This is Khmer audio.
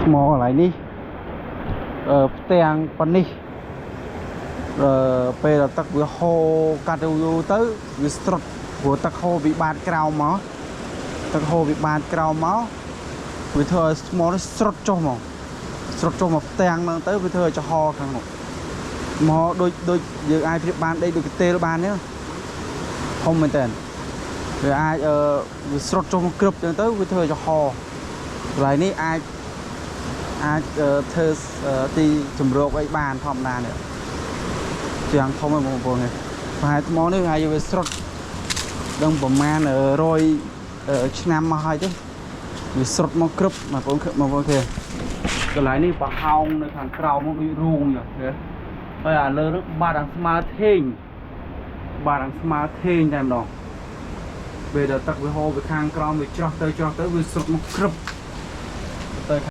ថ្មកន្លែងនេះផ្ទាំងប៉ុណ្នេះពេលដល់ទឹកវាហូរកាត់យូរៗទៅវាស្រុតព្រោះទឹកហូរពីបាតក្រោមមកទឹកហូរពីបាតក្រោមមកវាធ្វើឲ្យថ្មនេះស្រុតចុះមកស្រុតចុះមកផ្ទាំងហ្នឹងទៅវាធ្វើឲ្យចំហខាងនោះមកដូចដូចយើងអាចប្រៀបបានដីដូចកន្ទេលបានទេធំមែនតើវាអាចវាស្រុតចុះមកក្រឹបចឹងទៅវាធ្វើឲ្យចំហកន្លែងនេះអាច អាចធ្វើទីជំរកអីបានធម្មតានេះជាងធំហ្នឹងបងប្អូននេះប្រហែលថ្មនេះហើយវាស្រុតដឹងប្រមាណ100ឆ្នាំមកហើយទេវាស្រុតមកក្រឹបបងប្អូនបងប្អូនឃើញកន្លែងនេះប្រហោងនៅខាងក្រោមមកដូចរូងចឹងឃើញហើយអាលើនោះបាត់អាស្មើធេងបាត់អាស្មើធេងតែម្ដងពេលដល់ទឹកវាហូរពីខាងក្រោមវាច្រោះទៅច្រោះទៅវាស្រុតមកក្រឹប។